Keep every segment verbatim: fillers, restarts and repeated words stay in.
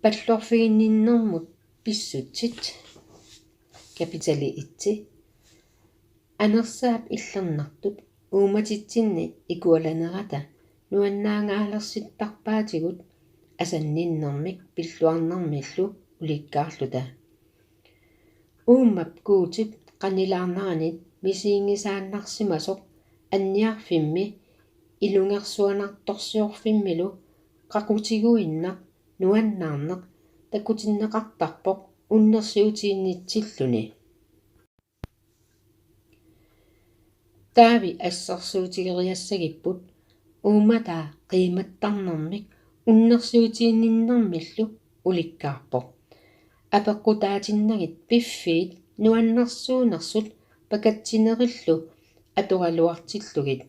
Pallorfiginninnermut pissutsit. Kapitali et. Anersaap illernartup uummatitsinni ikualanerata nuannaangaalersittaarpaatigut asanninnermik pilluarnermillu ulikkaarluta. Uummap Guutip qanilaarneranit misiginngisaannarsimasoq anniarfimmi ilungersuanartorsiorfimmilu qaqutiguinnaq nuannaarneq takutinneqartarpoq unnersiutiginnitsilluni. Daavi assersuutigeriassagipput uummataa qiimattarnermik unnersiutiginninnermillu ulikkaarpoq. Apeqqutaatinnagit piffiit nuannersuunersut pakatsinerillu atoraluartillugit.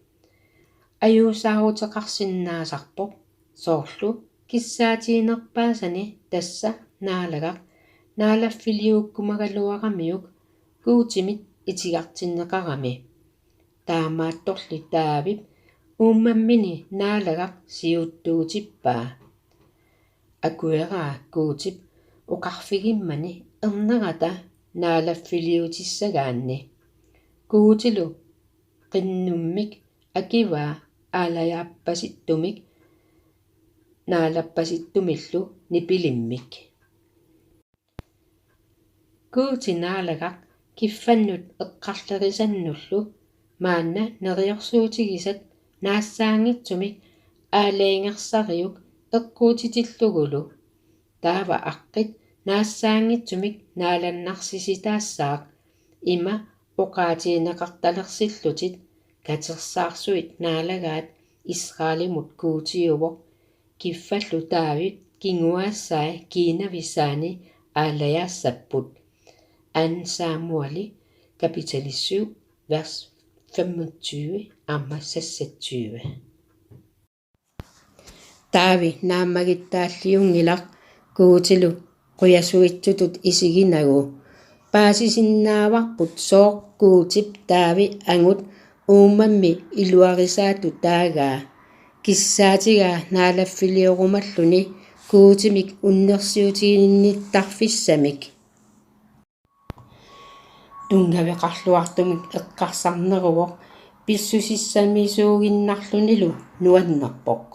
Ajuusaaruteqarsinnaasarpoq soorlu kissaatiginerpaasani tassa Naalagaq naalaffiliukkumagaluaramiuk Guutimit itigartinneqarami. Taamaattorli Daavip uummammini Naalagaq siuttuutippaa. Akueraa Guutip oqarfigimmani ernerata naalaffiliutissagaanni. Guutilu qinnummik akivaa aalajaappasittumik naalappasittumillu nipilimmik. Guuti Naalagaq kiffannut eqqarlerisannullu maanna neriorsuutigisat naassaanngitsumik aalajangersariuk eqquutitillugulu. Taava aqqit naassaanngitsumik naalannarsisitaassaaq, ima oqaatigineqartalersillutit: Katersaarsuit naalagaat, Israelimut Guutiuvoq, kiffallu Daavip kinguaassai kiinavissaani aalajaassapput. Anden Samueli kapitali syv, vers femogtyve aamma seksogtyve. Daavi naammagittaalliunngilaq Guutilu qujasuitsutut isiginagu. Paasisinnaavarput sooq Guutip Daavi angut uummammi iluarisaatut taagaa, kissaatigaa naalaffiliorumalluni Guutimik unnersiutiginnittarfissamik. Tunngaveqarluartumik eqqarsarneruvoq pissusissamisuuginnarlunilu nuannerpoq.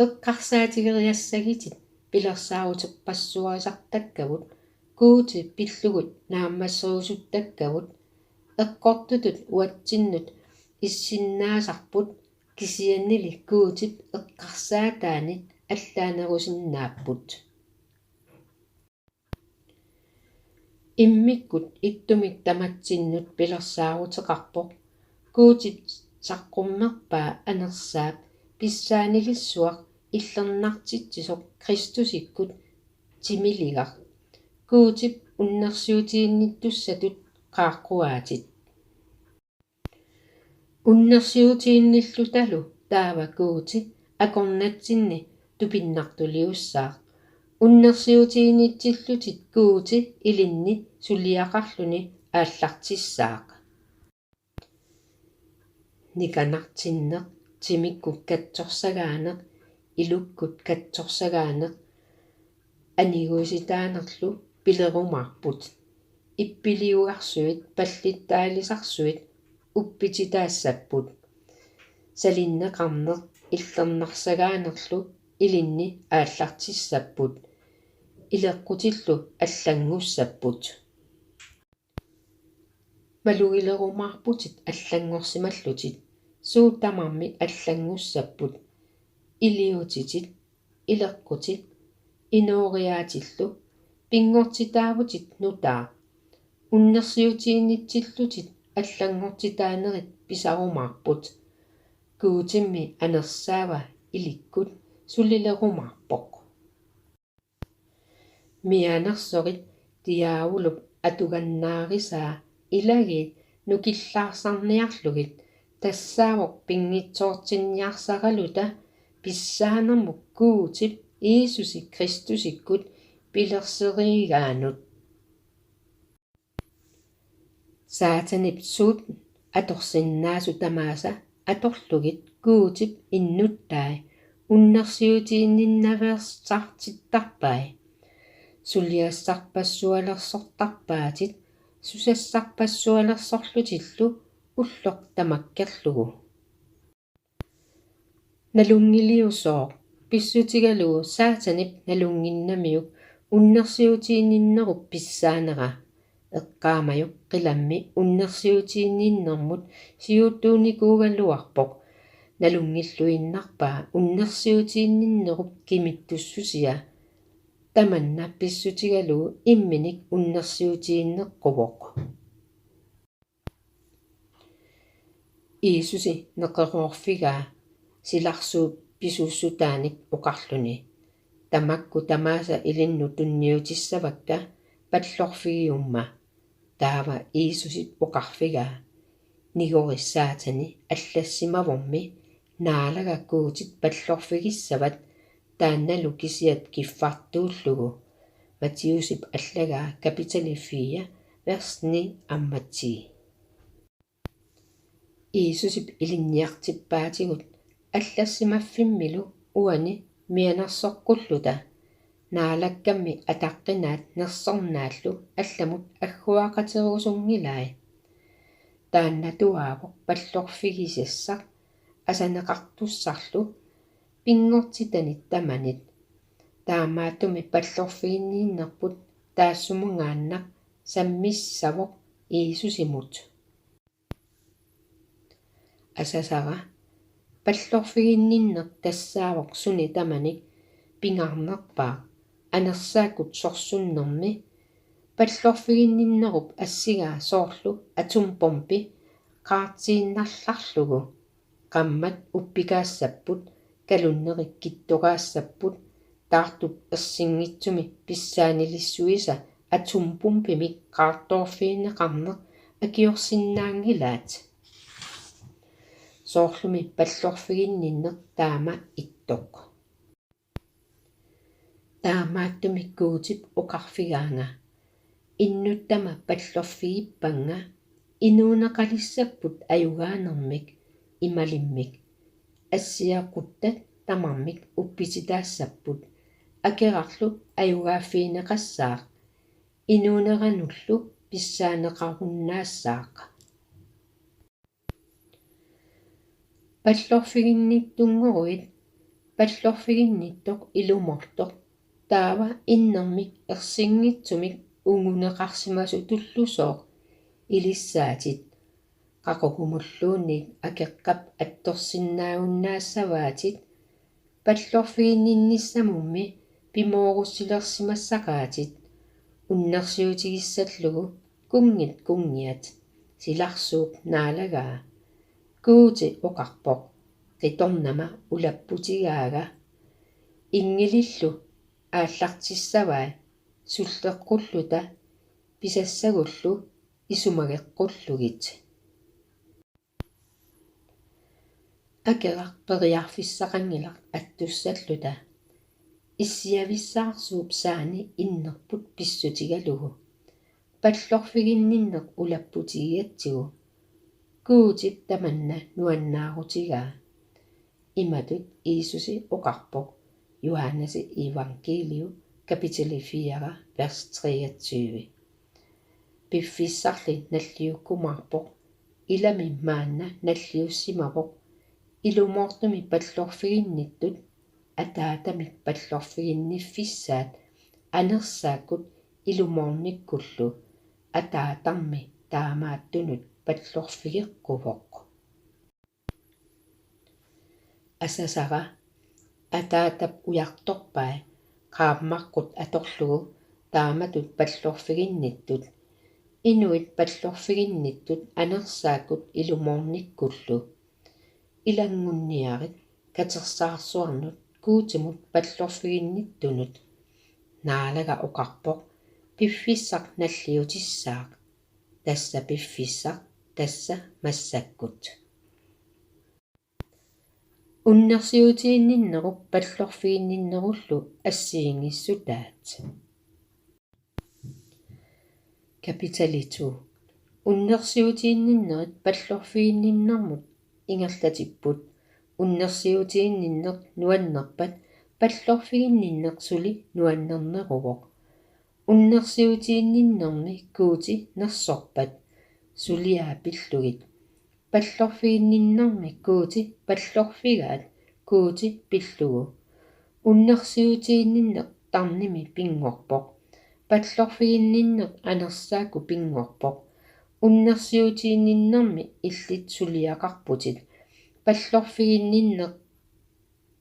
Eqqarsaatigeriassagitit pilersaaruterpassuarisartakkavut, Guuti pillugu naammasserusuttakkavut. Eqqortutut uatsinnut issinnaasarput, kisiannili Guutip eqqarsaataanit allaanerusinnaapput. Immikkut ittumik tamatsinnut pilersaaruteqarpoq Guutip saqqummerpaa Anersaap pissaanilissuaq illernartitsisoq Kristusikkut timiligaq. Guutip unnersiutiginnittussatut qaaqquaatit. Unnersiutiginnillutalu taava Guuti akornatsinni tupinnartuliussaaq. Unnersiutiginnitsillutit Guuti ilinni suliaqarluni aallartissaaq. Nikanartinneq, timikkut katsorsagaaneq, ilukkut katsorsagaaneq, aniguisitaanerlu pilerumaarput. Ippiliugarsuit pallittaalisarsuit uppititaassapput. Salinneqarneq illernarsagaanerlu ilinni aallartissapput. Ileqqutillu allanngussapput. Malugilerumaarputit allanngorsimallutit, suut tamarmik allanngussapput: iliutitit, ileqqutit, inooriaatillu, pinngortitaavutit nutaaq. Unnersiutiginnitsillutit allanngortitaanerit pisarumaarput. Guutimmi Anersaava ilikkut sulilerumaarpoq. Mianersorit Diaavulup atugannaarisaa ilagiit nukillaarsarniarlugit tassaavoq pinngitsoortinniarsaraluta pissaanermut Guutip Jiisusi Kristusikkut pilerseriigaanut. Saatanip suut atorsinnaasut tamaasa atorlugit Guutip innuttai unnersiutiinninnaveersartittarpai. Suliassarpassualersortarpaatit susassarpassualersorlutillu ulloq tamakkerlugu. Nalunngiliusooq, pissutigalugu Saatanip nalunnginnamiuk unnersiutiinninnerup pissaanera. Eqqaamajuk qilammi unnersiutiinninnermut siuttuunikuugaluarpoq. Nalunngilluinnarpaa unnersiutiinninnerup kimittussusia. Tamanna pissutigalugu imminik unnersiutiinneqquvoq. Jiisusi neqeroorfigaa silarsuup pisuussutaanik oqarluni: Tamakku tamaasa ilinnut tunniutissavakka pallorfigiumma. Taava Jiisusip oqarfigaa: Nigori Saatani, allassimavormi, Naalaga Guutip pallorfigissavat, taannalu kisiat kiffartuullugu. Matthæusip allagaa kapitali fire, vers ni aamma ti. Jiisusip ilinniartippaatigut allassimaffimmilu uani mianersoqqulluta. Naalakkammi ataqqinaat nersornaallu allamut agguaqaterusunngilai. Taanna tuaavoq pallorfigisassaq asaneqartussarlu pinngortitanit tamanit. Taamaattumik pallorfiginninnerput taassumungaannaq sammissavoq Jiisusimut. Asasara: Pallorfiginninneq tassaavoq suni tamanik pingaarnerpaaq, anersaakkut sorsunnermi. Pallorfiginninnerup assigaa soorlu atombombi qaartiinnarlarlugu. Qaammat uppikaassapput, kalunnerit kittoraassapput, taartup ersinngitsumi pissaanilissuisa atombombimik qaartoorfigineqarneq akiorsinnaanngilaat. Soorlumi pallorfiginninneq taama ittoq. Taamaattumik Guutip oqarfigaanga: Innuttama pallorfigippanga, inuuneqalissapput ajugaanermik, imalimmik. Assiaquttat tamarmik uppititaassapput, akerarlu ajugaaffigineqassaaq, inuuneranullu pissaaneqarunnaassaaq. Pallorfiginnittunngoruit pallorfiginnittoq ilumoortoq, taava innermik ersinngitsumik unguneqarsimasutullusooq ilissaatit. Qaqugumulluunniit akeqqap attorsinnaagunnaassavaatit. Pallorfiginninnissamummi pimoorussilersimassaqaatit, unnersiutigissallugu kunngit kunngiat, silarsuup naalagaa. Guuti oqarpoq qitornama ulapputigaaga: Inngilillu aallartissavai, sulleqqulluta, pisassagullu isumageqqullugit. Akeraq periarfissaqanngilaq attussalluta, issiavissaarsuup saani innerput pissutigalugu, pallorfiginninneq ulapputigigatsigu. Guutip tamanna nuannaarutigaa. Imatut Jiisusi oqarpoq, Johannesip evangeliu kapitali fire, vers treogtyve: Piffissarli nalliukkumaarpoq, ilami maanna nalliussimavoq. Ilumoortumik pallorfiginnittut Ataatamik pallorfiginniffissaat anersaakkut ilumoornikkullu, Ataatarmi taamaattunut pallorfigeqquvoq. Asasara: Ataatap ujartorpai qaammaqqut atorlugu taamatut pallorfiginnittut, inuit pallorfiginnittut anersaakkut ilumoornikkullu. Ilanngunniarit katersaarsuarnut Guutimut pallorfiginnittunut. Naalaga oqarpoq: Piffissaq nalliutissaaq. Tassa piffissaq, tassa massakkut. Unnersiutiinninnerup pallorfiginninnerullu assigiinngissutaat. Kapitali to. Unnersiutiinninnerit pallorfiginninnermut ingerlatipput, Unnersiutiinninneq nuannerpat pallorfiginninneq suli nuannerneruvoq. Unnersiutiinninnermi Guuti nersorpat suliaa pillugit. Pallorfiginninnermi Guuti pallorfigaat Guuti pillugu. Unnersiutiinninneq tarnimi pinngorpoq. Pallorfiginninneq anersaakkut pinngorpoq. Unnersiutiinninnermi illit suliaqarputit. Pallorfiginninneq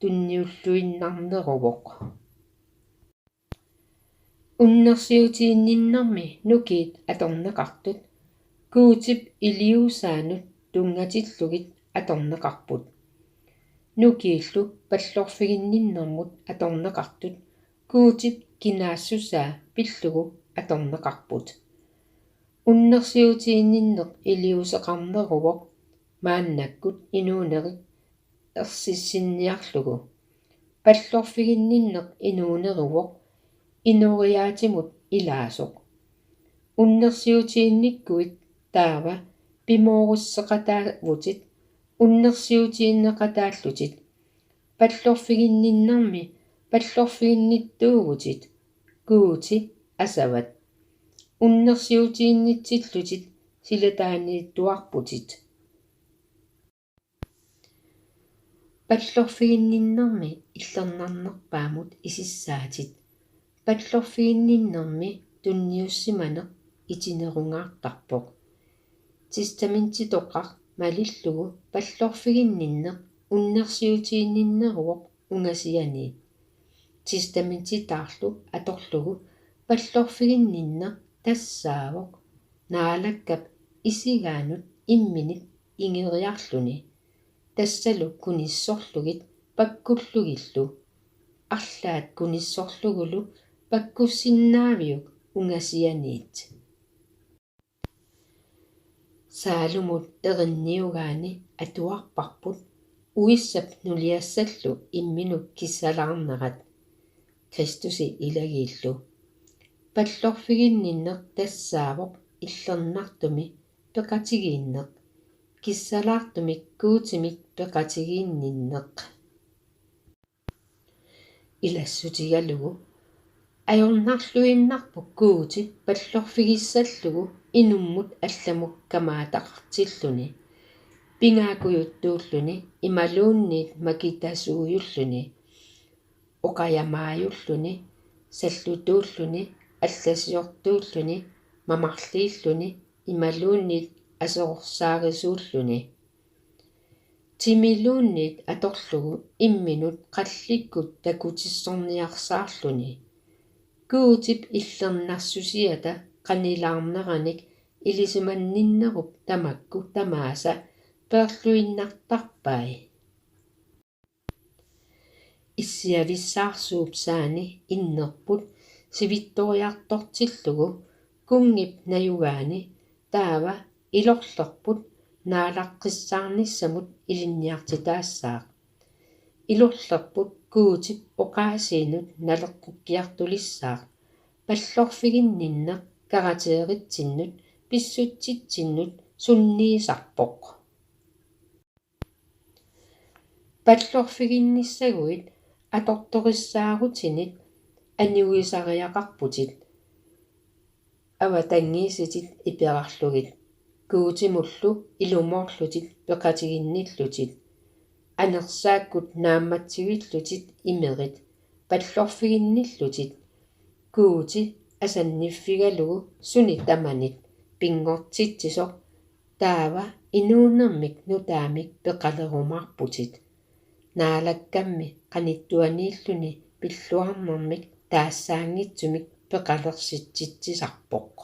tunniulluinnarneruvoq. Unnersiutiinninnermi nukiit atorneqartut, Guutip iliuusaanut tunngatillugit atorneqarput. Nukiillu pallorfiginninnermut atorneqartut, Guutip kinaassusaa pillugu atorneqarput. Unnersiutiinninneq iliuuseqarneruvoq maannakkut inuunerit ersissinniarlugu. Pallorfiginninneq inuuneruvoq inoriaatimut ilaasoq. Unnersiutiinnikkuit taava pimooruseqataavutit unnersiutiinneqataallutit. Pallorfiginninnermi pallorfiginnittuuvutit Guuti asavat. Unnersiutiinnitsillutit silataaniittuarputit. Pallorfiginninnermi illernarnerpaamut isissaatit. Pallorfiginninnermi tunniussimaneq itinerungaartarpoq. Testamentitoqaq malillugu pallorfiginninneq unnersiutiinninneruvoq ungasianiit. Testamentitaarlu atorlugu pallorfiginninneq tassaavoq Naalakkap isigaanut imminit ingeriarluni, tassalu kunissorlugit pakkullugillu, arlaat kunissorlugulu pakkussinnaaviuk ungasianiit. Saalumut erinniugaani atuarparput uissap nuliassallu imminut kissalaarnerat, Kristusi ilagiillu. Pallorfiginninneq tassaavoq illernartumi peqatigiinneq, kissalaartumik Guutimit peqatigiinninneq. Ilassutigalugu ajornarluinnarpoq Guuti pallorfigissallugu inummut allamut kammaataqartilluni, pingaakujuttuulluni imaluunniit makitasuujulluni, oqajamaajulluni, sallutuulluni, allasiortuulluni, mamarliilluni imaluunniit aserorsaarisuulluni. Timiluunniit atorlugu imminut qallikkut takutissorniarsaarluni. Guutip illernarsusiata qanilaarneranik ilisimanninnerup tamakku tamaasa peerluinnartarpai. Issiavissaarsuup saani innerput sivitsoriartortillugu kunngip najugaani taava ilorlerput naalaqqissaarnissamut ilinniartitaassaaq. Ilorlerput Guutip oqaasiinut naleqqukkiartulissaaq. Pallorfiginninneq karakteritsinnut pissutsitsinnut sunniisarpoq. Pallorfiginnissaguit atortorissaarutinit anuisariaqarputit, avatangiisitit iperarlugit, Guutimullu ilumoorlutit peqatiginnillutit. Anersaakkut naammatsivillutit imerit pallorfiginnillutit, Guuti asanniffigalugu suni tamanit pinngortitsisoq, taava inuunermik nutaamik peqalerumaarputit. Naalakkammi qanittuaniilluni pilluarnermik taassaanngitsumik peqalersitsitsisarpoq.